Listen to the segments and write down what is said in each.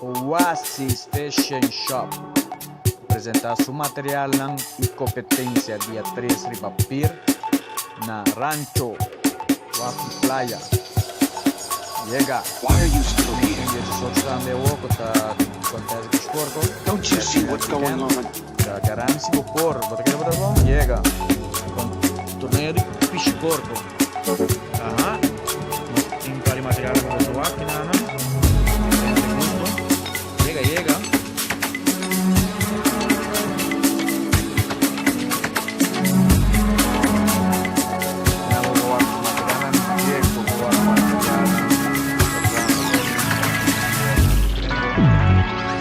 Oasis Fishing Shop presenta su materialnan y competencia dia 3 riba pier na Rancho Waf di Playa. Yega! Why are you still here? Dia 18 tambe awo cu ta contest di Pish Porco. Don't you see what's going on? Ta garami si bo por. Bo ta kere bo ta bon? Yega! Con torneo di Pish Porco. Aha. Nos tin un par di material cu bo ta wak kinana. Diferente gusto. Yega, yega. Kina bo por wak materialnan di jig, bo por wak materialnan diferente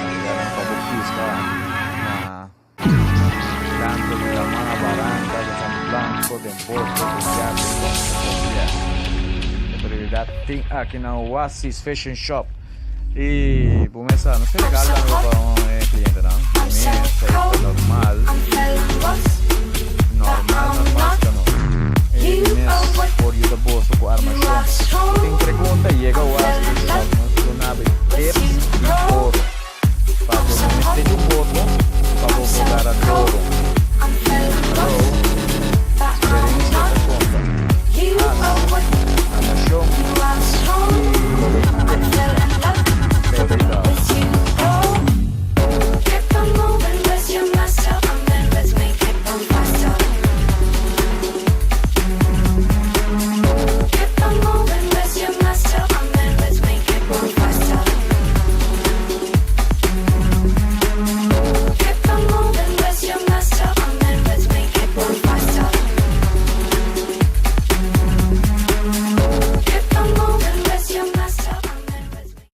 materialnan pa bo pisca na kanto di lama, baranka, den Santo Blanco, den boto, den yate, den E prioridad tin aki na Oasis Fishing Shop. Y bo mesa no ta legal tambe pa un e clientenan. Di mi esey ta normal. Normal, normal si no. E di mes por yuda boso cu armacion. Si tin pregunta yega Oasis.